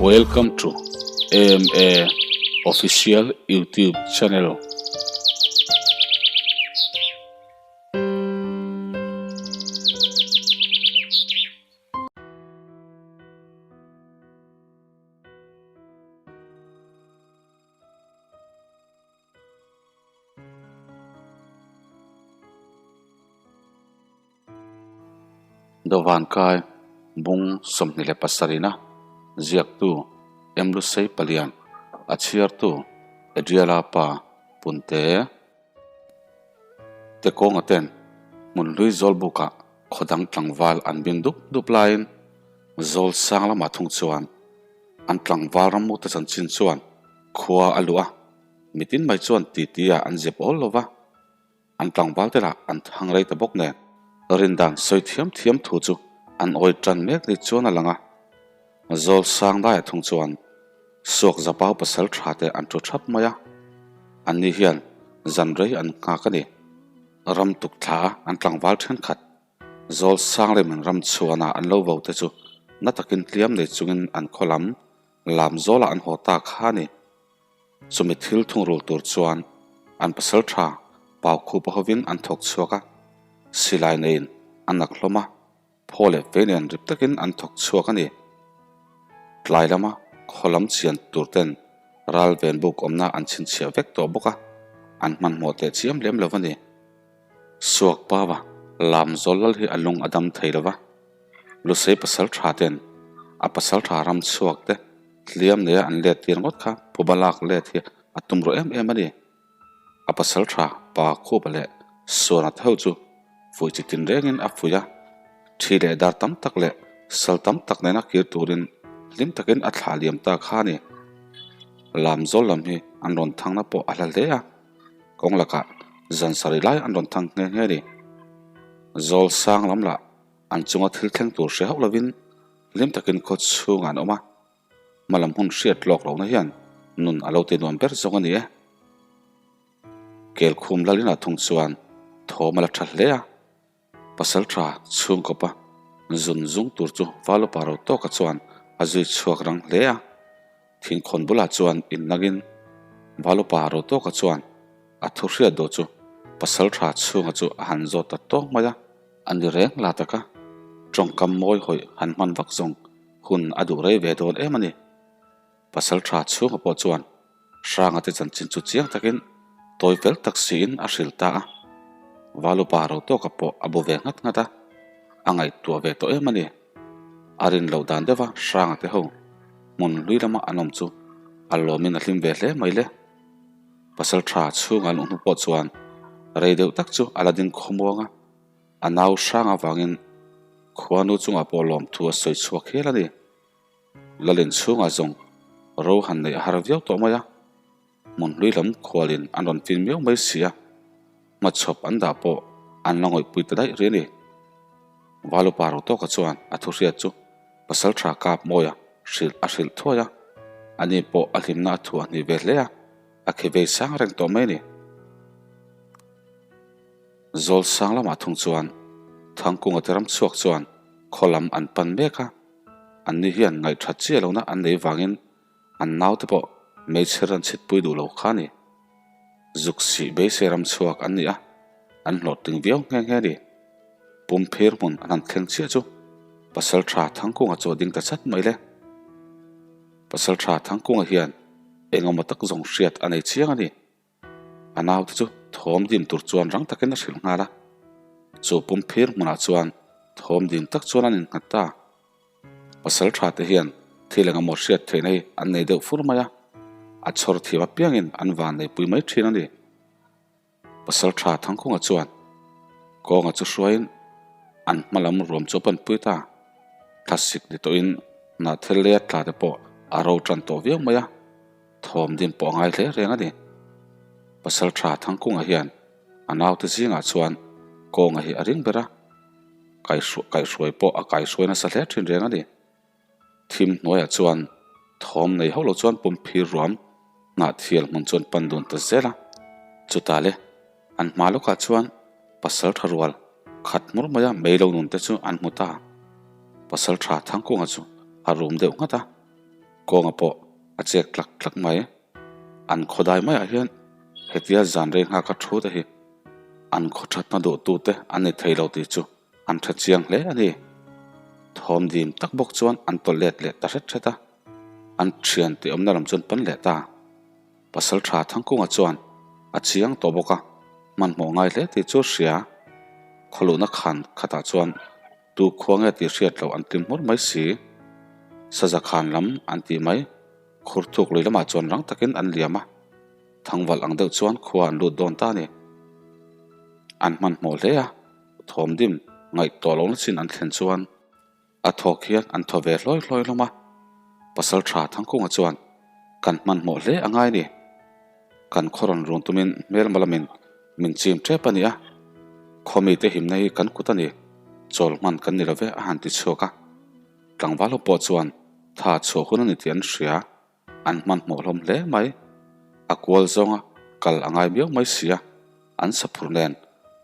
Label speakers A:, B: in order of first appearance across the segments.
A: Welcome to AMA Official YouTube channel. Dawvan kai bung 27 na ziaktu Emlusei Palian a chhiartu Adriala pa Punte te kawnga ten hmun hlui zawl bukah khaw dang tlangval an bin dup dup laiin zawl sang lamah thung chuan an tlangval rammu te chanchin chuan khua a luh a, mitin mai chuan titi ah an zep awl lo va. An tlangval te lah an thang rei ta bawk nen rindan sawi thiam thiam thu chu an awi tan mek ni chuan a lang a. Zawl sang daiah thung chuan suak zapau pasal tha te an thu thap mai a, anni hian zan rei an nghak a ni. Ram tuk thla a an tlangval thenkhat zawl sang lem in ram chhuanah an lo vo te chu na takin tliam nei chungin an khaw lam lam zawlah an haw ta kha a ni. Chumi thil thungrul tur chuan an pasal tha pau khupa hovin an thawk chhuak a, silai neiin an ak hlawm a, phaw leh fei nen rip takin an thawk chhuak a ni. Tlai lama khaw lam chian tur ten ral ven buk awmna an chhinchhiah vek tawh bawk a, an hmanhmawh teh chiam lem lo a ni. Suak Pava lam zawl lal hi a lung a dam thei lo va, Lusei pasal tha ten a pasal tha ram chhuak te hliam neia an let tir ngawt kha phuba lak let hi a tum rawh em em a ni. A pasal tha pa khupa leh suana te ho chu fuih chi tin rengin a fuih a, thi leh dar tam tak leh sal tam tak nena kir turin hlim takin a thlah liam ta kha a ni. Lam zawl lam hi an rawn thangna pawh a hla hle a, kawng lakah zan sarih lai an rawn thang nghe nghe a ni. Zawl sang lam lah An chunga thil thleng tur hre hauh lovin hlim takin khaw chhungah an awm a, hmalam hun hriat lawk lohna hian nun a lo ti nuam ber zawng a ni e. Kelkhum Lalina thung chuan thawm a la tha hle a, pasal tha chhungkawpa zun zung tur chu Valupa ro tawka chuan a zui chhuak rang hle a, thingkhawn bulah chuan innangin Valupa ro tawka chuan a thu hriat dawh chu pasal tha chhunga chu a han zawt ta tawk mai a. A ni reng la taka tawngkam mawi hawih han hman vak zawng hun a duh rei ve dawn em a ni. Pasal tha chhunga pawh chuan Hranga te chanchin chu chiang takin tawi fel tak siin a hrilh ta a. Valupa ro tawka pawh a bu ve nghat nghat a, a ngaihtuah ve tawh em a ni. A rin loh dan deuha Hranga te ho hmun hlui lama an awm chu a lawmin a hlim ve hle mai le. Pasal tha chhunga an awm hnu pawh chuan rei deuh tak chu a la ding khawmuang a. A nau hrang avangin khuanu chungah pawh lawmthu a sawi chhuak hial a ni. Lalin chhungah zawng ro han neih a har viau tawh mai a, hmun hlui lam khualin an rawn fin miau mai si a, hmachhawp an dah pawh an la ngawihpui ta daih rih a ni. Valupa ro tawka chuan a thu hriat chu pasal tha kap mawia hrilh a hrilh thuai a, ani pawh a hlimna a thu a hnih ve hle a, a khi vei sang reng tawh mai a ni. Zawl sang lamah thung chuan Thangkunga te ram chhuak chuan khaw lam an pan mek a, anni hian ngaihthat chiah lohna an nei vangin an naute pawh hmeichhe ran chhitpui duh lo kha a ni. Zuk sih beisei ram chhuak an ni a, an hlawhtling viau nghe nghe a ni. Pumphir hmun an han thleng chiah chu Pasaltha Thangkunga chu a ding ta chat mai le. Pasaltha Thangkunga hian engemaw tak zawng hriat a nei chiang a ni. A naute chu thawm dim tur chuan rang takin a hrilh nghal a, chu pum phir hmunah chuan thawm dim tak chuan an innghat ta. Pasal tha te hian thil eng emaw hriat theihna hi an nei deuh fur mai a, a chhawr thiam apiangin an van neipui mai thin a ni. Pasal tha Thangkhunga chuan kawnga chu hruaiin an hma lam ruam chu a panpui ta. Thlasik ni tawhin hnahthel lei a tla te pawh a ro tan tawh viau mai a. Thawm din pawh a ngai hle reng a ni. Pasal tha Thangkunga hian a naute zingah chuan kawnga hi a ring ber a, kaihhruai pawh a kaihhruai nasa hle thin reng a ni. Thim hnuaiah chuan thawm nei hauh lo chuan pumphir ruam hnah thial hmun chuan pan dun ta zel a. Chutah le an hma lawkah chuan pasal tha rual khat hmur maia mei lo nun te chu an hmu ta. Pasal tha Thangkunga chu a rum deuh nghat a. Kawnga pawh a chek tlak tlak mai. An khawdai maiah hian hetia zan rei nghaka thu te hi an khaw thatna duhtute an ni thei lo tih chu an tha chiang hle a ni. Thawm dim tak bawk chuan an tawlh let leh ta hret hret a, an thian tih awmna lam chuan pan leh ta. Pasal tha Thangkunga chuan a chiang tawh bawk a, hmanhmawh ngai hle tih chu a hria. Khawluhna khan khatah chuan Tu khua nge tih hriat loh an tlim hmur mai si. Saza khan lam an tih mai. Khur thuk lui lamah chuan rang takin an liam a. Thangvalh ang deuh chuan khua an lut dawn ta a ni. An hmanhmawh hle a, thawmdim ngaih tawh lohna chin an thlen chuan a thawk hian an thaw ve hlawi hlawi hlawm a. Pasal tha Thangkunga chuan kan hmanhmawh hle a ngai ni. Kan khaw rawn run tumin hmelma lamin min chim tep a ni a, khaw mite himna hi kan kut a ni, chawl hman kan ni lo ve a han ti chhuak a. Tlangval ho pawh chuan tha chhuah hun a ni tih an hria, an hmanhmawh hlawm hle mai. A kual zawnga kal a ngai miau mai si a, an saphur nen,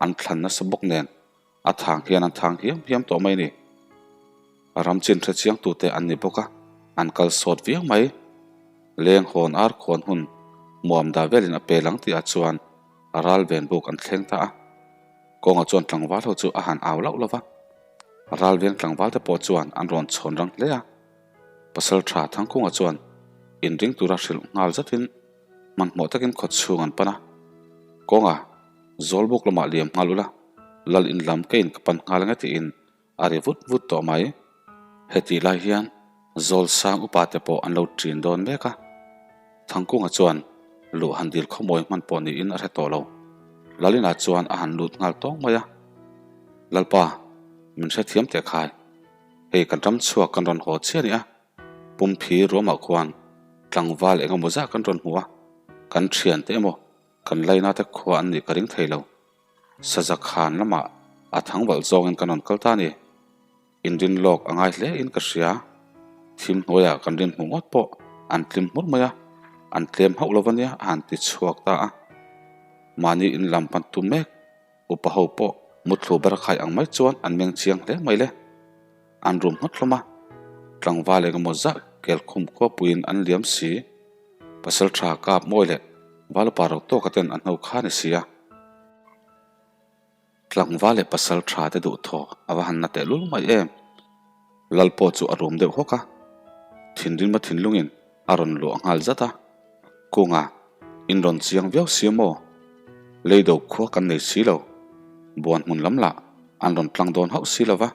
A: an thlan nasa bawk nen A thang hian an thang hiam hiam tawh mai a ni. Ram chin hre chiang tute an ni bawk a, an kal sawt viau mai. Leng hawn ar khuan hun muam dah velin a pel ang tihah chuan a ral ven buk an thleng ta a. Kawnga chuan tlangval ho chu a han au lauh lova. Ral veng tlangval te pawh chuan an rawn chhawn rang hle a. Pasal tha Thangkunga chuan inring tura hrilh nghal zatin hmanhmawh takin khaw chhung an pan a. Kawnga Zawlbuk lamah liam nghal ula, lal in lam ka in ka pan nghal ang e tiin a ri vut vut tawh mai. Hetih lai hian Zawlsang upa te pawh an lo ṭin dawn mek a, Thangkunga chuan luh han dil khawmawi hman pawh niin a hre tawh lo. Lal inah chuan a han lut nghal tawng mai a, Lalpa, min hrethiam teh khai, hei kan ram chhuak kan rawn haw chiah a ni a, Pumphî ruamah khuan tlangval eng emaw zah kan rawn hmu a, kan ṭhiante emaw Kan laina te khua an nih ka ring thei lo. Saza khan lamah a thang valh zawngin kan rawn kal ta a ni. Inrin lawk a ngai hle in ka hria. Thim hnuaiah kan rin hmu ngawt pawh an tlim hmur mai a, an tlem hauh lo va nia a han ti chhuak ta a. Mahni in lam pan tum mek upa ho pawh mutthlu ber khai ang mai chuan an meng chiang hle mai le. An rum ngawt hlawm a, tlangval eng emaw zah kelkhum khua puiin an liam si. Pasal tha kap mawi leh valupa ro tawka ten a hno kha ni si a. Tlangval leh pasal tha te duh thaw a va han na teh lul mai em. Lal pawh chu a rum deuh hawk a, thinrim a thinlungin a rawn luah nghal zat a. Kunga, in rawn chiang viau si a maw? Leido khua kan nei si lo, buan hmun lam lah an rawn tlang dawn hauh si lo va,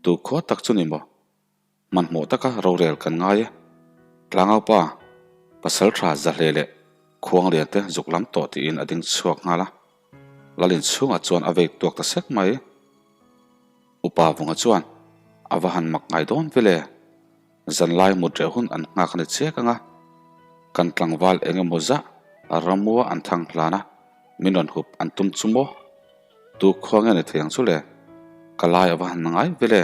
A: tu khua tak chu ni maw? Hmanhmawh taka rorel kan ngai e. Tlangaupa, pasal tha zahle leh khuang lian te zuk lam tawh tiin a ding chhuak nghal a. Lalin chhungah chuan a vei tuak ta sek mai. Upa Vunga chuan a va han mak ngai dawn vele. Zanlai mut reh hun an nghak a ni chiak ang a. Kan tlangval eng emaw zah ramua an thang hlan a, min rawn hup an tum chu maw? Tu khua nge ni thei ang chu le? Ka lai a va han ngai vele.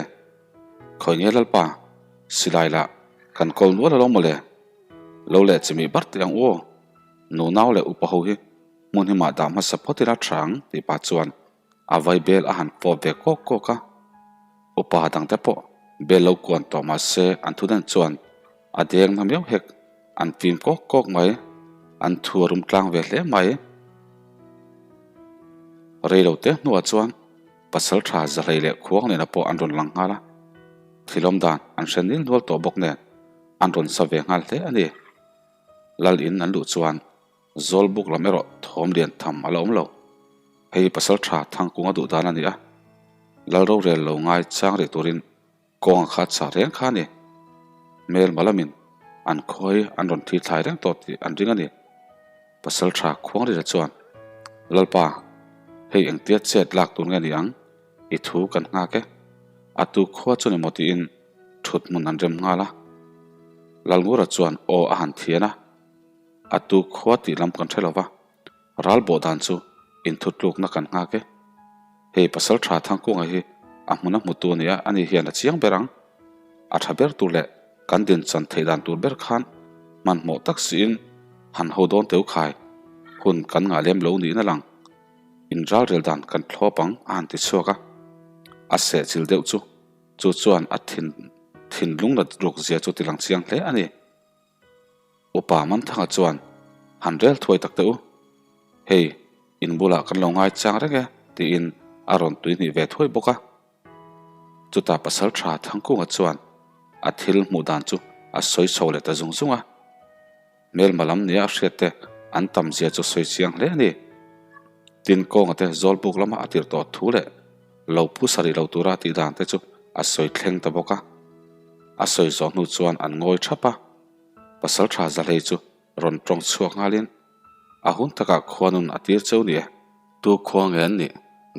A: Khawi nge Lalpa, silai lah kan kawl nual alo maw le? Lo leh chimih bar teh ang u aw, nunau leh upa ho hi hmun hi mah dah hmasa phawt ila tha ang tih pah chuan a vai bel a han fawp ve kawk kawk a. Upa dangte pawh bel lo kuan tawh mah se an thu dan chuan a deng na miau hek an fim kawk kawk mai, an thu a rum tlang ve hle mai. Reilo te hnuah chuan Pasal tha Zahlei leh Khuang nena pawh an rawn lang nghal a, thilawm dan an hre nil nual tawh bawk nen an rawn sa ve nghal hle a ni. Lal in an luh chuan Zawlbuk lam erawh thawm lian tham a la awm lo. Hei pasal tha Thangkunga duh dan a ni a, Lal rorel lo ngai chang rih turin Kawnga kha chah reng kha a ni. Hmelma lamin an khawi an rawn thi thlai reng tawh tih an ring a ni. Pasal tha Khuangrira chuan, Lalpa, hei engtia chet lak tur nge ni ang? I thu kan nghak e. A tu khua chu ni maw tiin thut hmun an rem nghal a. Lalngura chuan aw a han thian a, A tu khua tih lam kan hre lo va. Ral bawh dan chu inthutlukna kan nghak e. Hei pasal tha Thangkunga hi a hmun a hmutu a nia, ani hian a chiang ber ang. A tha ber tur leh kan din chan theih dan tur ber khan hmanhmawh tak siin han ho dawn teu khai hun kan ngah lem lo niin a lang. In ralrel dan kan thlawp ang a han ti chhuak a. A sehchilh deuh chu chu chuan a thin thinlung nat ruk zia chu ti lang chiang hle a ni. Upa Manthanga chuan, Han rel thuai tak teh u. Hei, in bulah kan lo ngai chang reng e, tiin a rawn tui hnih ve thuai bawk a. Chutah pasal tha Thangkunga chuan a thil hmuh dan chu a sawi chho leh ta zung zung a. Hmelma lam nia a hriat te an tam zia chu sawi chiang hle a ni. Tin kawnga te Zawlbuk lama a tirh tawh thu leh lo phu sarih lo tura tih dan te chu a sawi thleng ta bawk a. A sawi zawh hnu chuan an ngawi thap a. Pasal tha Zahlei chu rawn tawng chhuak nghalin a hun takah khuanun a tir cheu ni e. Tu khua nge an nih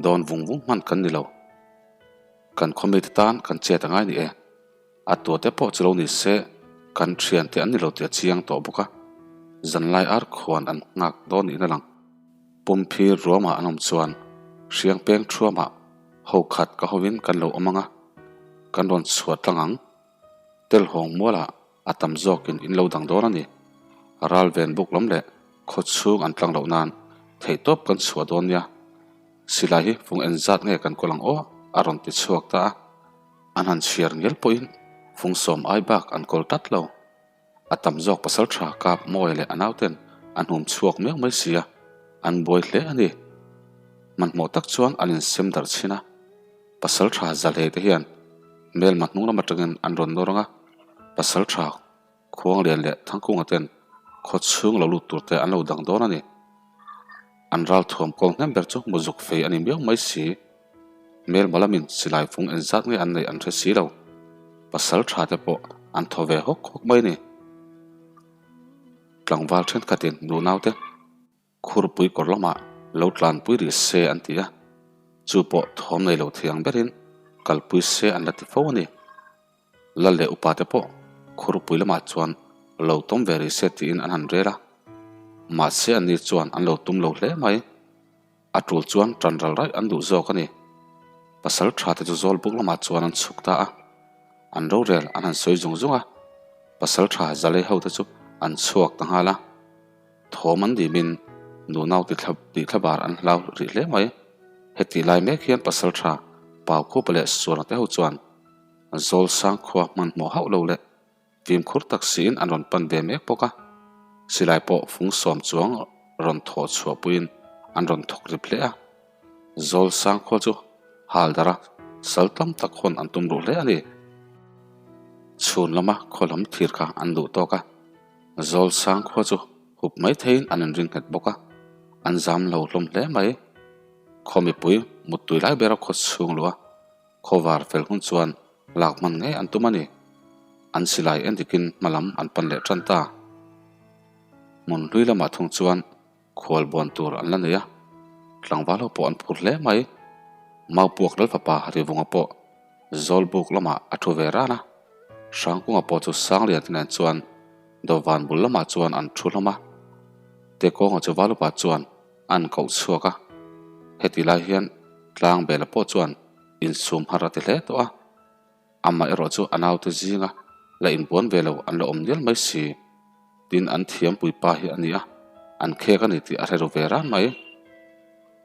A: dawn vung vung hman kan ni lo. Kan khawmite tan kan chet a ngai ni e. A tuate pawh chu lo ni se kan thiante an ni lo tih a chiang tawh bawk a. Zanlai ar khuan an nghak dawn niin a lang. Pumphir ruamah an awm chuan hriangpeng thuamah ho khat ka hovin kan lo awm ang a, kan rawn chhuah tlang ang. Telhawng mualah A tam zawkin in lo dang dawn a ni. Ral ven buk lam leh khaw chhung an tlang loh nan theihtawp kan chhuah dawn nia. Silai hi fung en zat nge kan kawl ang aw a rawn ti chhuak ta a. An han chhiar ngial pawhin fung sawm ai bak an kawl tlat lo. A tam zawk pasal tha kap Mawia leh a nauten an hum chhuak miau mai si a, an buai hle a ni. Hmanhmawh tak chuan an insem darh chhin a. Pasal tha Zalhei te hian hmelma hnung lam atangin an rawn nawr ang a, pasal tha Khuanglian leh Thangkunga ten khaw chhung lo lut tur te an lo dang dawn a ni. An ral thuam kawl hnem ber chu muzuk fei a ni miau mai si. Hmelma lamin silai fung engzat nge an neih an hre si lo. Pasal tha te pawh an thaw ve hawk hawk mai a ni. Tlangval thenkhatin nunaute. Khurpui kawr lamah lo tlanpui rih se an ti a, chu pawh thawm nei lo thiang berin kalpui se an la ti fo a ni. Lal leh upa te pawh khurpui lamah chuan lo tawm ve rih se tiin an han rel a, mahse anni chuan an lo tum lo hle mai. A tul chuan tan ral raih an duh zawk a ni. Pasal tha te chu Zawlbuk lamah chuan an chhuk ta a, an rorel an han sawi zung zung a, pasal tha Zalei ho te chu an chhuak ta nghal a. Thawm an dimin nunau ti thla tih thla bar an hlau rih hle mai. Hetih lai mek hian pasal tha Paukhupa leh Suarna te ho chuan Zawlsang khua hmanhmawh hauh lo leh fimkhur tak siin an rawn pan ve mek bawk a. Silai pawh fung sawm chuang rawn thawh chhuah puiin an rawn thawk rip hle a. Zawlsang khua chu hal dara sal tam tak hawn an tum ruh hle a ni. Chhun lama khaw lam thir kha an duh tawk a. Zawlsang khua chu hup mai theiin an inring nghet bawk a, an zam lo hlawm hle mai. Khaw mipui muttui lai bera khaw chhung luh a, khaw var fel hun chuan lak hman ngei an tum a ni. An silai en dikin hma lam an pan leh tan ta. Hmun hlui lamah thung chuan Khual buan tur an la nei a, tlangval ho pawh an phur hle mai. Maupuak Lalfapa Rivunga pawh Zawlbuk lamah a thu ve ran a, Hrangkunga pawh chu Sanglian te nen chuan Dawvan bul lamah chuan an thu hlawm a. Tekawnga chu Valupa chuan an koh chhuak a, heti lai hian Tlangbela pawh chuan insum har a ti hle tawh a. Amah erawh chu a naute zinga la inbuan ve lo an la awm nial mai si. Tin, an thiampui pa hi a ni a, an khek a ni tih a hre ru ve ran mai.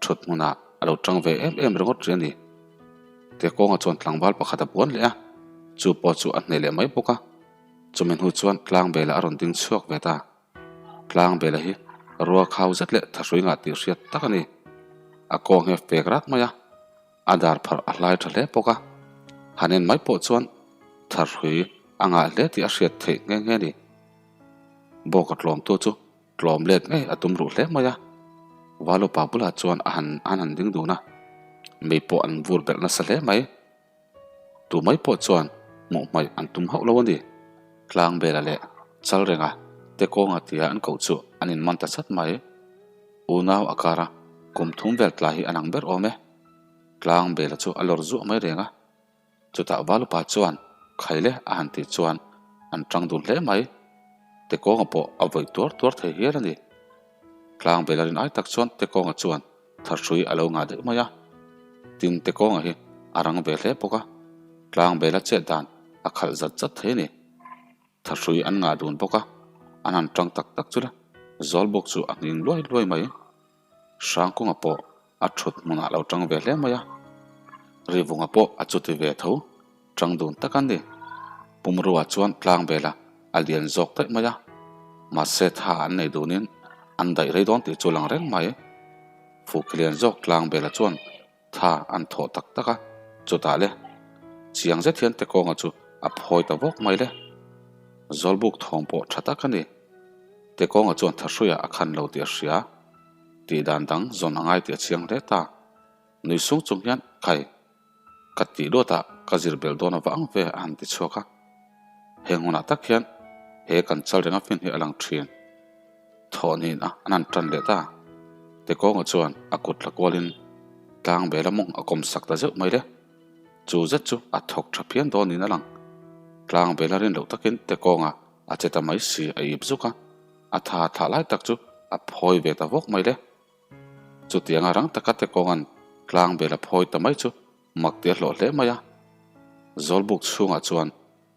A: Thut hmunah a lo tang ve em em ringawt rih a ni. Tekawnga chuan tlangval pakhat a buan leh a, chu pawh chu a hneh leh mai bawk a. Chumi hnu chuan tlangbela a rawn ding chhuak ve ta. Tlangbela hi rua khau zet leh thahrui ngah tih hriat tak a ni. A kawng hi a fek rat mai a. A dar pharh a hlai tha hle bawk a, han en mai pawh chuan tharhui a ngah hle tih a hriat theih nghe nghe a ni. Bawka tlawmtu chu tlawm let ngei a tum ruh hle mai a, Valupa bulah chuan a han an han ding dun a, mei pawh an vur belh nasa hle mai. Tu mai pawh chuan hmuh hmaih an tum hauh lo a ni. Tlangbela leh Chalrenga te kawnga tia an koh chu an inman ta chat mai. Unau a kara kum thum vel tlai hi an ang ber awm e. Tlang bela chu a lawr zuah mai reng a, chutah Valupa chuan Khaile a han tih chuan an tang dun hle mai. Tekawnga pawh a vawih tuar tuar thei hial a ni. Tlang bela rin ai tak chuan Tekawnga chuan thahrui a lo ngah deuh mai a. Tin, Tekawnga hi a rang ve hle bawk a, tlang bela chet dan a khalh zat zat thei a ni. Thahrui an ngah dun bawk a, an han tang tak tak chu la, Zawlbuk chu a nghing luai luai mai. Hrangkunga pawh a thut hmunah lo tang ve hle mai a, Rivunga pawh a chuti ve tho, tang dun tak a ni. Pumrua chuan tlang vela a lian zawk daih mai a. Mahse tha an nei dunin an daih rei dawn tih chu lang reng mai. Fuhkilian zawk tlang bela chuan tha an thawh tak tak a, chutah le chiang zet hian Tekawnga chu a phawi ta vawk mai le. Zawlbuk thawm pawh tha tak a ni. Tekawnga chuan thahruiah a khan lo tih a hria. Tih dan dang zawn a ngai tih a chiang hle ta. Nui sung chung hian khai ka tih luatah ka zir belh dawn ava ang ve a han ti chhuak a. Heng hunah tak hian he kan chal renga fin hi a lang thin. Thawhnin a an han tan leh ta. Tekawnga chuan a kut tla kualin tlang bela mawng a kawm sak ta zeuh mai le. Chu zet chu a thawk tha phian dawn niin a lang. Tlang bela rin loh takin Tekawnga a che ta mai si a ip zuk a, a tha thlah lai tak chu a phawi ve ta vawk mai le. Chutianga rang taka Tekawnga'n tlang bela phawi ta mai chu mak ti a hlawh hle mai a. Zawlbuk chhungah chuan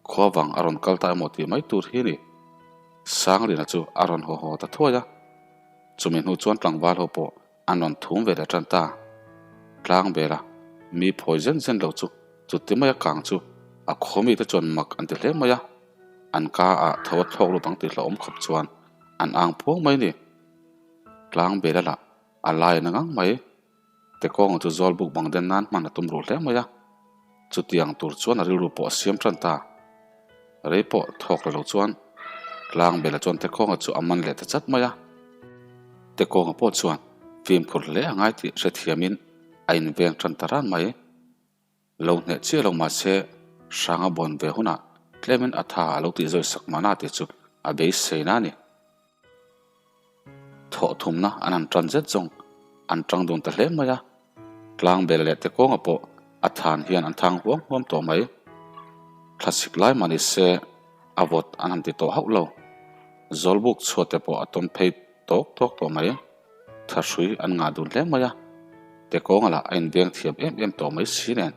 A: Khua vang a rawn kal ta emaw tih mai tur hi a ni. Sanglina chu a rawn haw haw ta thuai a. Chumi hnu chuan tlangval ho pawh an rawn thum ve leh tan ta. Tlangbela mi phawi zen zen lo chu chuti maia kang chu a khaw mite chuan mak an ti hle mai a. An ka ah tho a thlawk lut ang tih hlauhawm khawp chuan an ang phuang mai a ni. Tlangbela lah a lai a na ngang mai. Tekawnga chu Zawlbuk bang den nan hman a tum ruh hle mai a, chutiang tur chuan a rilru pawh a siam tan ta. Rei pawh thawk la lo chuan Tlangbela chuan Tekawnga chu a man leh ta chat mai a. Tekawnga pawh chuan fimkhur hle a ngai tih hrethiamin a inveng tan ta ran mai. Lo hneh chiah lo mahse Hranga bawn ve hunah tlemin a tha a lo tih zawi sak mahna tih chu a beiseina a ni. Thawh thumna an han tan zet zawng an tang dun ta hle mai a, Tlangbel leh Tekawnga pawh a than hian an thang huam huam tawh mai. Thlasik lai mah ni se a vawt an han ti tawh hauh lo. Zawlbuk chhuat te pawh a tawn phei tawk tawk tawh mai. Thahrui an ngah dun hle mai a, Tekawnga lah a inveng thiam em em tawh mai si nen.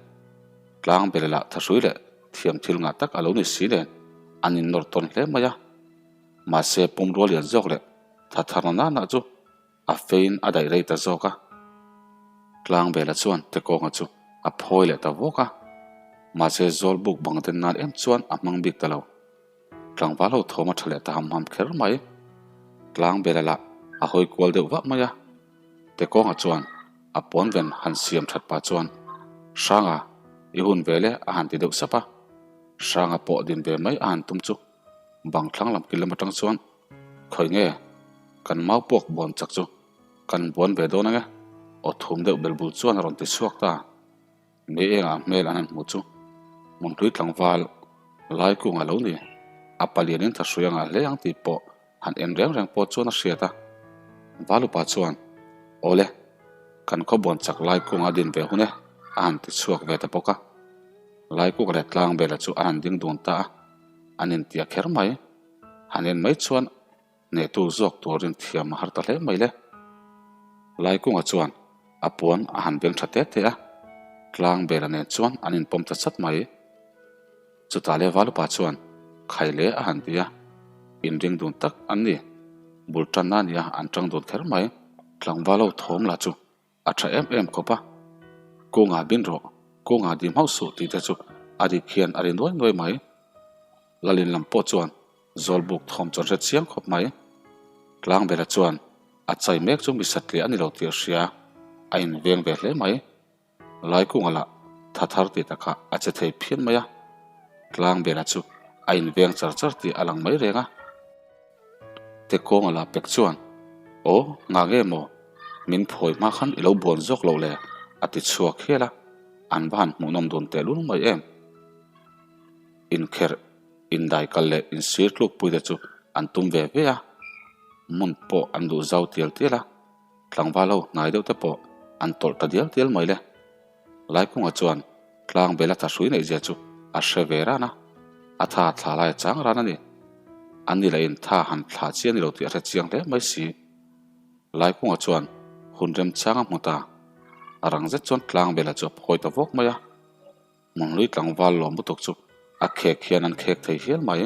A: Tlangbel lah thahrui leh thiam thil ngah tak a lo ni si nen an innawr tawn hle mai a. Mahse pumrua lian zawk leh tha thar na nana chu a fein a daih rei ta zawk a. Tlangbela chuan Tekawnga chu a phawi leh ta vawk a. Mahse Zawlbuk bang den nan em chuan a hmang bik ta lo. Tlangval ho thawm a tha leh ta ham ham kher mai. Tlangbela lah a hawi kual deuh vah mai a. Tekawnga chuan a pawnven han siam that pah chuan Hranga i hun ve le a han ti deuh sap a. Hranga pawh din ve mai a han tum chu Bang thlang lam kil lam atang chuan khawi nge kan mau puak buan chak chu kan buan ve dawn ange aw thum deuh bel bul chuan a rawn ti chhuak ta. Mei engah hmel an han hmuh chu hmunhlui tlangval lai kung a lo ni. A palianin thahrui a ngah hle ang tih pawh han en reng reng pawh chuan a hriat a. Valupa chuan Awle kan khaw buan chak lai kung a din ve hun e a han ti chhuak ve ta bawk a. Laikuk leh Tlangbela chu a han ding dun ta a. An intia kher mai. Han en mai chuan hnehtu zawk turin thiam a har ta hle mai le. Laikunga chuan a puan a han beng tha te te a, Tlangbela nen chuan an inpawm ta chat mai. Chutah le Valupa chuan khai le a han ti a, inring dun tak an ni. Bul tanna a nia an tang dun kher mai. Tlangvalo thawm lah chu A tha em em khawp a, Kungah bin rawh, kungah dim hauh suh tih te chu a rik hian a ri nuai nuai mai. Lalin lam pawh chuan Zawlbuk thawm chuan hre chiang khawp mai. Tlangbela chuan a chai mek chu mi satliah a ni lo tih a hria, a inveng ve hle mai. Laikunga lah tha thar tih takah a che thei phian mai a, Tlangbela chu a inveng char char tih a lang mai reng a. Te kawnga la pek chuan, Aw, ngah nge maw? Min phawi hma khan i lo buan zawk loh le? a ti chhuak hial a, an va han hmuhnawm dun tehlul mai em? Inkherh, indai kal leh insir tlukpui te chu an tum ve ve a, hmun pawh an duh zau tial tial a, tlangval ho hnai deuh te pawh an tawlh ta dial dial mai le. Laikunga chuan Tlangbela thahrui neih zia chu a hre ve ran a, a tha thla lai a chang ran a ni. An ni lahin tha han thla chi a ni lo tih a hre chiang hle mai si. Laikunga chuan hun remchang a hmu ta. A rang zet chuan Tlangbela chu a phawi ta vawk mai a. Hmunhlui tlangval lawm lutuk chu a khek hian an khek thei hial mai.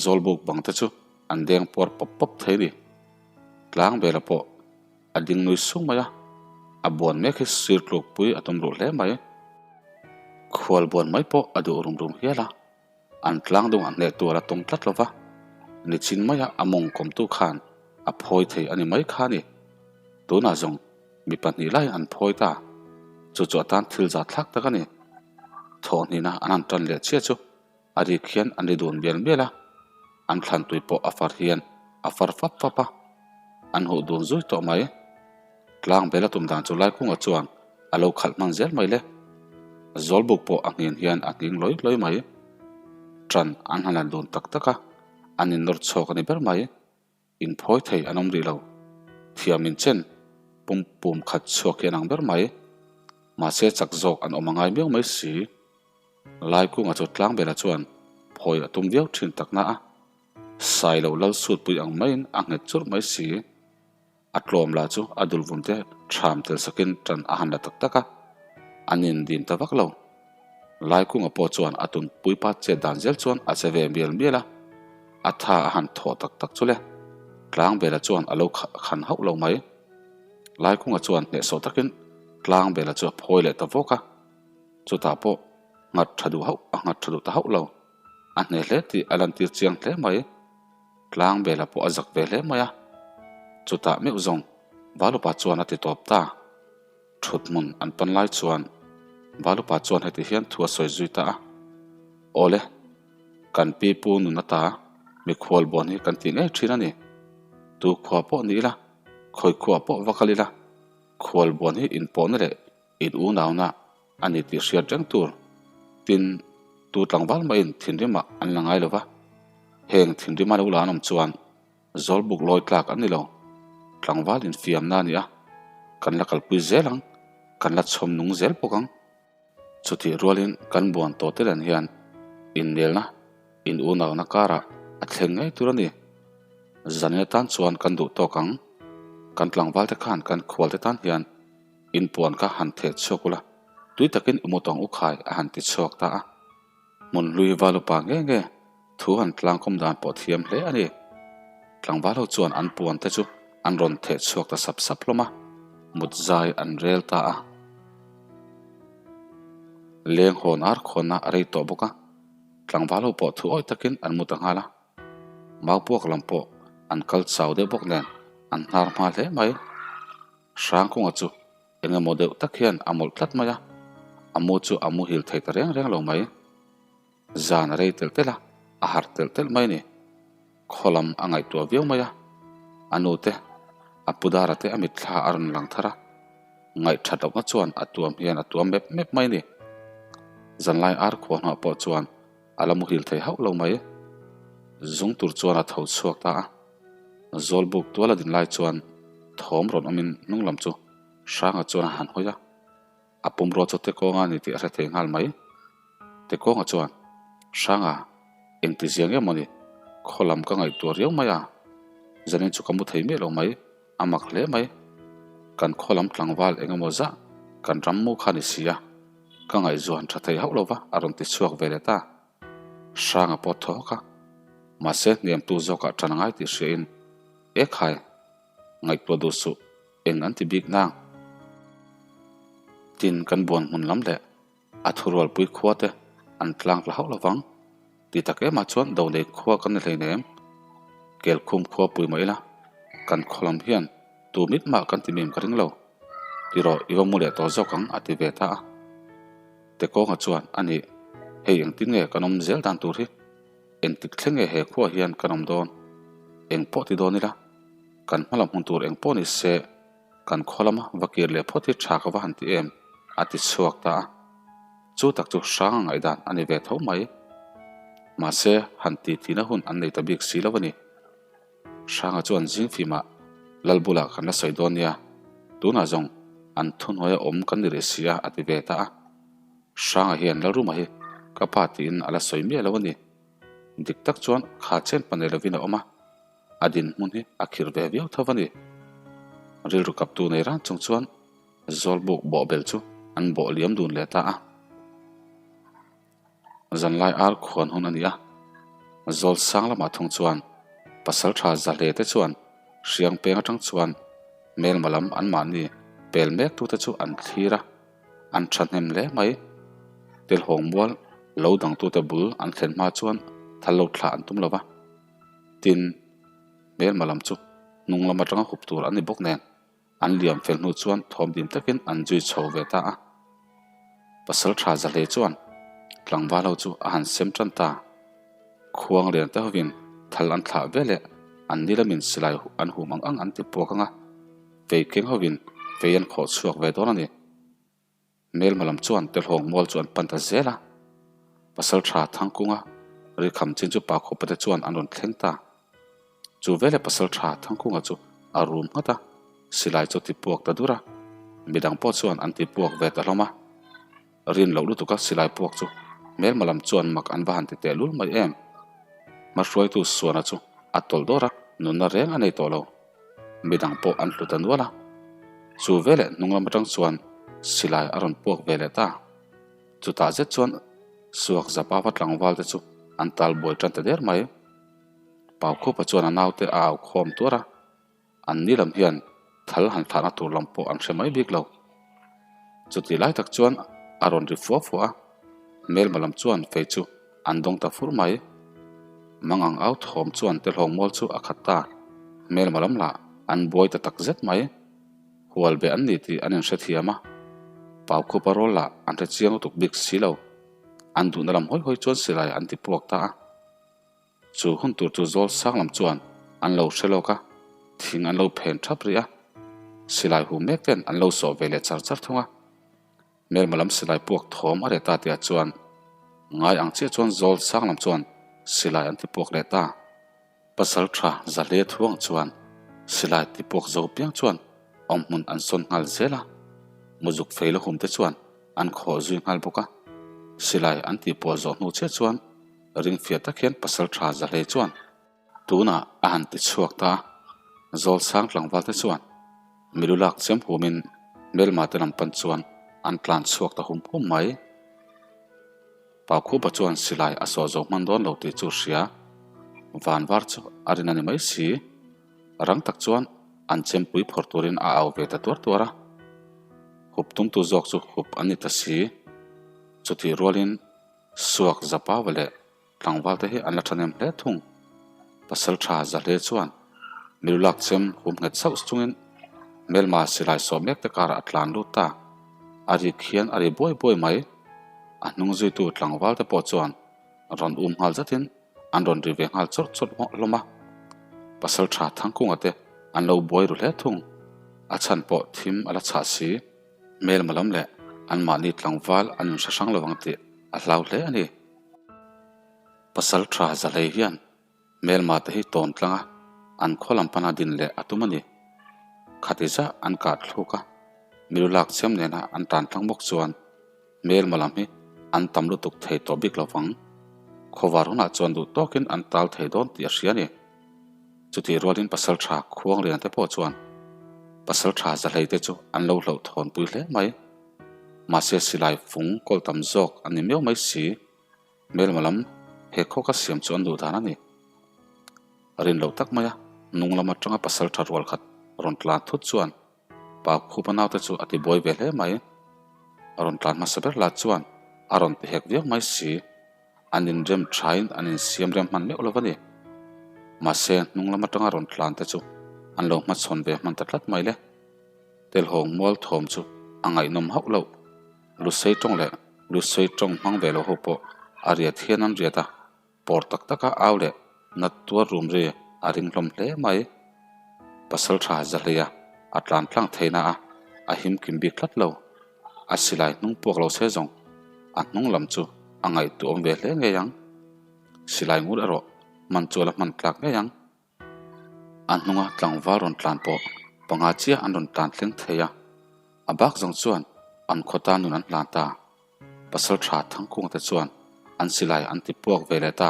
A: Zawlbuk bang te chu an deng puar pawp pawp thei a ni. Tlangbela pawh A ding nui sung mai a, a buan mek hi sir tluk pui a tum ruh hle mai. Khual buan mai pawh a duh rum rum hial a, an tlang dungah hneh tur a tum tlat lo va. Nichin maia a mawng kawmtu khan a phawi thei a ni mai kha a ni. Tunah zawng mi pahnih laiin an phawi ta. Chu chu atan thil zat thlak tak a ni. Thawhhnihna an han tan leh chiah chu a rik hian an ri dun mial mial a, an thlan tui pawh a far hian a far fap fap a, an huh dun zui tawh mai. Tlang bel a tum dan chu Laikunga chuan a lo khalh hman zel mai le. Zawlbuk pawh a nghin hian a nghing lawi lawi mai. Ṭan an han la dun tak tak a, an innawr chhuak a ni ber mai. Inphawi thei an awm rih lo. Thiam in chen pum pum khat chhuak hi an ang ber mai. Mahse chak zawk an awm a ngai miau mai si. Laikunga chu Tlangbela chuan phawi a tum viau thin tak na a, Sailo lal sutpui ang maiin a nghet churh mai si. A tlawm lah chu a dulvun te ṭham tel sakin ṭan a han la tak tak a, an indim ta vak lo. Laikunga pawh chuan a tunpui pa chet dan zel chuan a che ve mial mial a, a tha a han thawh tak tak chu le. Tlangbela chuan a lo khan hauh lo mai. Laikunga chuan hnehsawh takin Tlangbela chu a phawi leh ta vawk a, chutah pawh nghat ṭha duh hauh a nghat ṭha duh ta hauh lo. A hneh hle tih a lantir chiang hle mai. Tlangbela pawh a zak ve hle mai a, chutah meuh zawng Valupa chuan a ti tawp ta. Thut hmun an pan lai chuan Valupa chuan heti hian thu a sawi zui ta a, Awle, kan pi pu nun ata mikhual buan hi kan tih ngei thin a ni. Tu khua pawh ni ila, khawi khua pawh va kal ila, khual buan hi inpawhna leh in unauna a ni tih hriat reng tur. Tin, tu tlangval mahin thinrimah an la ngai lo va, heng thinrima lo la an awm chuan Zawlbuk lawi tlak an ni lo. Tlangval infiamna a ni a, kan la kalpui zel ang, kan la chhawm nung zel bawk ang. Chutih rualin kan buan tawh te len hian innelna, in unauna karah a thleng ngei tur a ni. Zanin atan chuan kan duh tawk ang. Kan tlangval te khan kan khual te tan hian inpuan kha han theh chhuak ula, tui takin i mu tawng u khai a han ti chhuak ta a. Hmun hlui val upa nge nge thu han tlangkawm dan pawh thiam hle a ni. Tlangval ho chuan an puan te chu an rawn theh chhuak ta sap sap hlawm a, mut zai an rel ta a. Leng hawn ar khawnna a rei tawh bawk a, tlangval ho pawh thu awih takin an mu ta nghal a. Maupuak lam pawh an kal chau deuh bawk nen an hnar hma hle mai. Hrangkunga chu Eng emaw deuh tak hian a mawlh tlat mai a, a mu chu a muhil thei ta reng reng lo mai. Zan a rei telh telh a, a harh telh telh mai a ni. Khaw lam a ngaihtuah viau mai a, a nu te, a pu dara te a mitthla a rawn lang thar a, ngaihthat lohna chuan a tuam hian a tuam mep mep mai a ni. Zanlai ar khuah hnawh pawh chuan a la muhil thei hauh lo mai. Zung tur chuan a tho chhuak ta a. Zawlbuk tual a din lai chuan thawm rawn awmin hnung lam chu Hranga chuan a han hawi a, a pumrua chu Tekawnga a ni tih a hre thei nghal mai. Tekawnga chuan, Hranga, engti zia nge mawni, khaw lam ka ngaihtuah riau mai a, zanin chu ka mu thei miah lo mai, a mak hle mai. Kan khaw lam tlangval eng emaw zah kan ram mu kha ni si a, ka ngaihzuan tha thei hauh lo va, a rawn ti chhuak ve leh ta. Hranga pawh thaw hawk a, mahse hniamtu zawkah ṭan a ngai tih hriain, E khai, ngaihtuah duh suh, eng an ti bik nang? Tin, kan buan hmun lam leh a thurualpui khua te an tlang tla hauh lovang. Ti tak emah chuan do nei khua kan ni hleinem. Kelkhum khua pui mah ila, kan khaw lam hian tu mit mah kan ti mim ka ring lo. Ti rawh, i va mu leh tawh zawk ang, a ti ve ta a. Tekawnga chuan, A nih, hei engtin nge kan awm zel dan tur hi? Engtik thleng nge he khuaah hian kan awm dawn? Eng pawh ti dawn ila, kan hma lam hmun tur eng pawh ni se, kan khaw lama va kir leh phawt hi tha ka va han ti em? a ti chhuak ta a. Chu tak chu hrang a ngaihdan a ni ve tho mai. Mahse, han ti thihna hun an nei ta bik si lo a ni. Hranga chuan zingfimah Lal bulah kan la sawi dawn nia, tunah zawng an thuhnuaia awm kan ni rih si a, a ti ve ta a. Hranga hian Lalruma hi ka pa tiin a la sawi miah lo a ni. Dik tak chuan kha chen pa nei lovin a awm a, a dinhmun hi a khirh ve viau tho a ni. Rilru kaptu nei ran chung chuan Zawlbuk bawhbel chu an bawh liam dun leh ta a. Zanlai ar khuan hun a ni a, zawl sang lamah thung chuan pasal tha zahle te chuan hriang peng atang chuan hmelma lam anmahni pel mek tute chu an thlir a, an thahnem hle mai. Telhawng mual lo dangtute bul an thlen hma chuan thal lo thlah an tum lo va. Tin, hmelma lam chu hnung lam atanga hup tur an ni bawk nen, an liam fel hnu chuan thawm dim takin an zui chho ve ta a. Pasal tha za hle chuan tlangval ho chu a han sem tan ta. Khuang lian te hovin thal an thlah ve leh an ni lamin silai an hum ang ang an ti puak ang a, fei keng hovin fei an khawh chhuak ve dawn a ni. Hmelma lam chuan Telhawng mual chu an pan ta zel a, Pasaltha Thangkunga rikham chin chu pa khawpate chuan an rawn thleng ta. Chu veleh Pasaltha Thangkunga chu a rum nghat a, silai chu a ti puak ta dur a, midang pawh chuan an ti puak ve ta hlawm a. Rin loh lutuka silai puak chu hmelma lam chuan mak an va han ti tehlul mai em. Hmahruaitu Suana chu a tawlh dawr a, nunna reng a nei tawh lo. Midang pawh an hlu ta nual a, chu veleh hnung lam atang chuan silai a rawn puak ve leh ta. Chutah zet chuan suak zapa va tlangval te chu an tal buai tan ta der mai. Paukhupa chuan a naute a au khawm tuar a, an ni lam hian thal han thlahna tur lam pawh an hre mai bik lo. Chuti lai tak chuan a rawn ri fua fua a, hmelma lam chuan fei chu an dawng ta fur mai. Mang ang au thawm chuan Telhawng mual chu a khat ta. Hmelma lam lah an buai ta tak zet mai. Hual be an ni tih an inhrethiam a, Paukhupa rawl lah an hre chiang lutuk bik si lo. An duhna lam hawi hawi chuan silai an ti puak ta a. Chu hun tur chu zawl sang lam chuan an lo hre lawk a, thing an lo phen thap rih a. Silai hu mek ten an lo sawh ve leh char char thung a. Hmelma lam silai puak thawm a reh ta tihah chuan ngai ang chiah chuan zawl sang lam chuan silai an ti puak leh ta. Pasal tha za hle thuang chuan silai ti puak zo piang chuan awmhmun an sawn nghal zel a, muzuk fei la hum te chuan an khawh zui nghal bawk a. Silai an ti puah zawh hnu chiah chuan ringfiah tak hian pasal tha za hle chuan Tunah a han ti chhuak ta a, Zawlsang tlangval te chuan milu lak chem humin hmelma te lam pan chuan an tlan chhuak ta hum hum mai. Paukhupa chuan silai a sawh zo hman dawn lo tih chu hria, van var chu a rin a ni mai si. Rang tak chuan an chempui phawrh turin a au ve ta tuar tuar a, hup tumtu zawk chu hup an ni ta si. Chutih rualin suak Zapava leh Tlangval te hi an la thahnem hle thung. Pasal tha za hle chuan milu lak chem hum nghet sauh chungin hmelma silai sawh mek te karah a tlan lut ta. A rik hian a ri buai buai mai. A hnung zuitu tlangval te pawh chuan rawn um nghal zatin an rawn ri ve nghal chawrh chawrh hlawm a. Pasal tha Thangkunga te an lo buai ru hle thung. A chhan pawh thim a la chhah si. Hmelma lam leh anmahni tlangval an inhre hrang lo ang tih a hlau hle a ni. Pasal tha Zahlei hian hmelma te hi tawn tlang a, an khaw lam pana din leh a tum a ni. Khati zah an kah thluk a, milu lak chiam nena an tan tlang bawk chuan hmelma lam hi an tam lutuk thei tawh bik lo vang. Khawvar hunah chuan duh tawkin an tal thei dawn tih a hria a ni. Chutih rualin pasal tha Khuanglian te pawh chuan pasal tha Zahlei te chu an lo hlauhthawnpui hle mai. Mahse silai fung kawl tam zawk a ni miau mai si. Hmelma lam he khaw ka siam chu an duh dan a ni. Rin loh tak mai a, nung lam atanga pasal tha rual khat rawn tlan thut chuan pa khupa naute chu a ti buai ve hle mai. A rawn tlan hmasa ber lah chuan a rawn ti hek viau mai si. An inrem thain an insiam rem hman meuh lo a ni. Mahse hnung lam atanga rawn tlan te chu an lo hmachhawn ve hman ta tlat mai le. Telhawng mual thawm chu a ngaihnawm hauh loh. Lusei tawng leh Lusei tawng hmang ve lo ho pawh a riat hian an riat a, pawr tak taka au leh nat tuar rum ri a ring hlawm hle mai. Pasal tha Zahleia a tlan tlang theihna a a him kim bik tlat lo. A silai hnung puak lo se zawng a hnung lam chu a ngaihtuahawm ve hle ngei ang. Silai ngur erawh hman chu a la hman tlak ngei ang. A hnunga tlangval rawn tlan pawh panga chiah an rawn tlan thleng thei a, a bak zawng chuan an khaw tan nun an hlan ta. Pasal tha Thangkunga te chuan an silai an ti puak ve leh ta.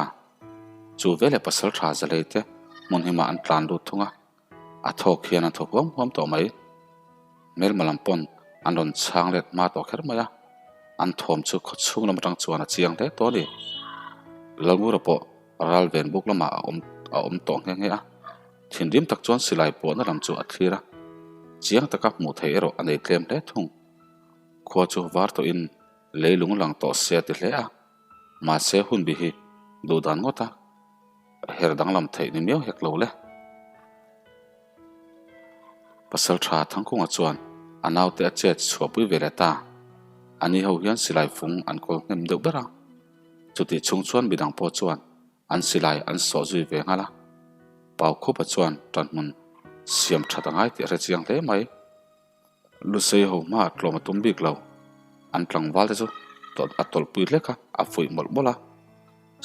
A: Chu veleh pasal tha Zalei te hmun himah an tlan lut thung a, a thawk hian an thaw huam huam tawh mai. Hmelma lam pawn an rawn chhang let hma tawh kher mai a, an thawm chu khaw chhung lam atang chuan a chiang hle tawh a ni. Lalngura pawh ral ven buk lamah a awm a awm tawh nghe nghe a, thinrim tak chuan silai puahna lam chu a thlir a, chiang taka hmuh theih erawh a nei tlem hle thung. Khua chu var tawhin leilung lang tawh se a ti hle a, mahse hunbi hi duhdan ngawt a. Her danglam theih ni miau hek lo le. Pasalṭha Thangkunga chuan a naute a chet chhuahpui ve leh ta. A ni ho hian silai fung an kawl hnem deuh ber a. Chutih chhung chuan midang pawh chuan an silai an sawh zui ve nghal a. Paukhupa chuan ṭanhmun siam ṭhat a ngai tih a hre chiang hle mai. Lusei ho hmaah tlawm a tum bik lo. An tlangval te chu tawlh a tawlhpui hlek a, a fuih mawlh mawlh a.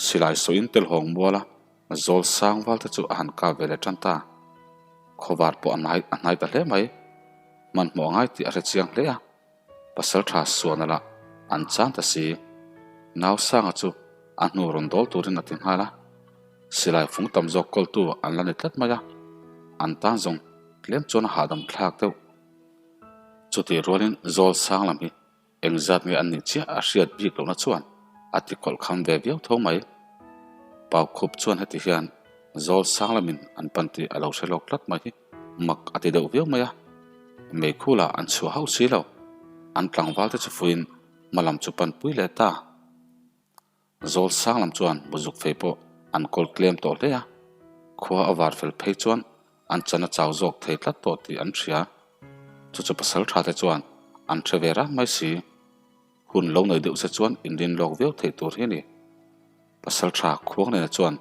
A: Silai sawiin telhawng mual a, zawl sang val te chu a han kap ve leh tan ta. Khawvar pawh a hnai a hnai ta hle mai. Hmanhmawh a ngai tih a hre chiang hle a. Pasalṭha suan ala an chang ta si. Nausanga chu a hnu rawn dawl turin a ti nghal a. Silai fung tam zawk kawltu an la ni tlat mai a, an tan zawng tlem chuan a hahdam thlak deuh. Chutih rualin zawl sang lam hi engzat nge an nih chiah a hriat bik lohna chuan a ti khawlh kham ve viau tho mai. Paukhup chuan heti hian zawl sang lamin an pan tih a lo hre lawk tlat mai hi mak a ti deuh viau mai a, meikhu lah an chhuah hauh si lo. An tlangval te chu fuiin hma lam chu panpui leh ta. Zawl sang lam chuan buzuk fei pawh an kawl tlem tawh hle a, khua a var fel phei chuan an chan a chau zawk thei tlat tawh tih an hria. Chu chu pasal tha te chuan an hre ve ran mai si. Hun lo nei deuh se chuan inrin lawk viau theih tur hi a ni. Pasal tha khuang nena chuan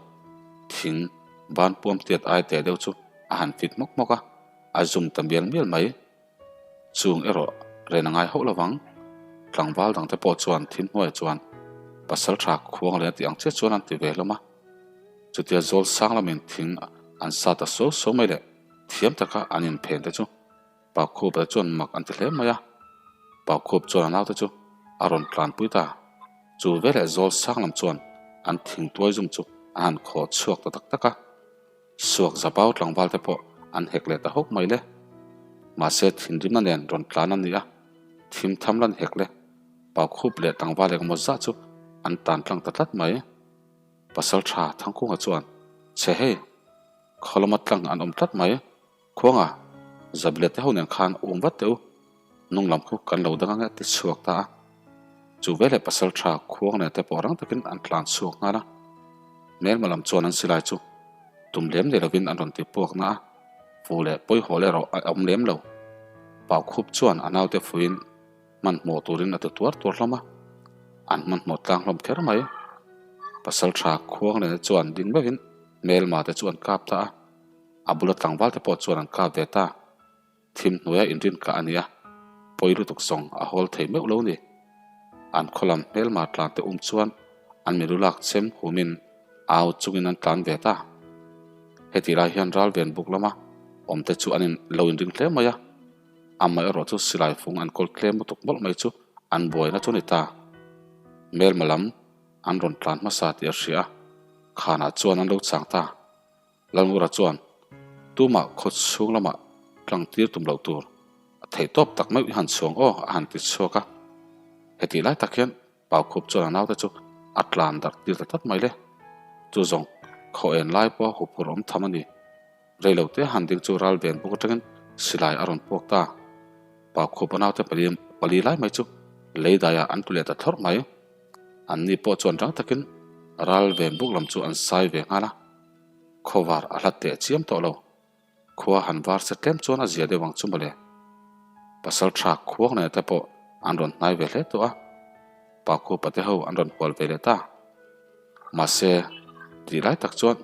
A: thing ban puam tiat ai teh deuh chu a han fit hmawk hmawk a, a zum ta mial mial mai. Chung erawh ren a ngai hauh lovang. Tlangval dangte pawh chuan thim hnuaiah chuan pasal tha khuang leh a tih ang chiah chuan an ti ve hlawm a. Chutia zawl sang lamin thing an sa ta suau suau mai leh thiam taka an inphen te chu Paukhupa te chuan mak an ti hle mai a. Paukhup chuan a naute chu a rawn tlanpui ta. Chu veleh zawl sang lam chuan an thing tuai zum chu an han khawh chhuak ta tak tak a. Suak zapau tlangval te pawh an hek leh ta hawk mai le. Mahse thinrimna nen rawn tlan a ni a, thim tham lan hek le. Paukhup leh tlangval engemaw zah chu an tan tlang ta tlat mai. Pasal tha Thangkunga chuan, Chhe hei, khawlama tlang an awm tlat mai. Khuanga, Zabile te ho nen khan um vat teh u, hnung lam khu kan lo dang ange ti chhuak ta a. Chu veleh pasal tha khuang nen te pawh rang takin an tlan chhuak nghal a. Hmelma lam chuan an silai chu tum lem nei lovin an rawn ti puak na a, fu leh pawihawh leh erawh a awm lem lo. Paukhup chuan a naute fuiin hmanhmawh turin a ti tuar tuar hlawm a, an hmanhmawh tlang hlawm kher mai. Pasal tha khuang nen te chuan ding meuhin hmelma te chu an kap ta a. A bula tlangval te pawh chuan an kap ve ta. Thim hnuaia inrin kah a nia, pawi lutuk zawng a hawl thei meuh lo ni. An khaw lam hmelma tlan te um chuan an milu lak chem humin au chungin an tlan ve ta. Hetih lai hian ralven buk lama awm te chu an in lo inring hle mai a, amaherawh chu silai fung an kawl tlem lutuk mawlh mai chu an buaina chu a ni ta. Hmelma lam an rawn tlan hmasa tih a hria a, khanah chuan an lo chang ta. Lalngura chuan tumah khaw chhung lamah tlang tir tum loh tur a theih tawp tak meuh i han chhuang aw a han ti chhuak a. Hetih lai tak hian Paukhup chuan a naute chu a tlan darh tir ta tlat mai le. Chu zawng khaw en lai pawha huphurh awm tham a ni. Reilo te han ding chu ral ven buk atangin silai a rawn puak ta. Paukhup a naute pali pali lai mai chu lei daiah an tlu leh ta thlawrh mai. Anni pawh chuan rang takin ral ven buk lam chu an sai ve nghal a. Khawvar a hlat teh chiam tawh lo. Khua han var se tlem chuan a zia deuh ang chu mawle. Pasal tha khuang nena te pawh an rawn hnai ve hle tawh a, Pakhu pate ho an rawn hual ve leh ta. Mahse, tih lai tak chuan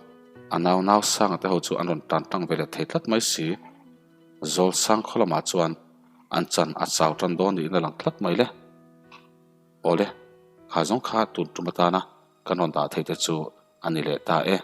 A: a nau nau Sanga te ho chu an rawn tan tlang ve leh thei tlat mai si. Zawl sang khaw lamah chuan an chan a chau tan dawn niin a lang tlat mai le. Awle, kha zawng kha tun tum atana kan rawn dah theih te chu a ni leh ta e.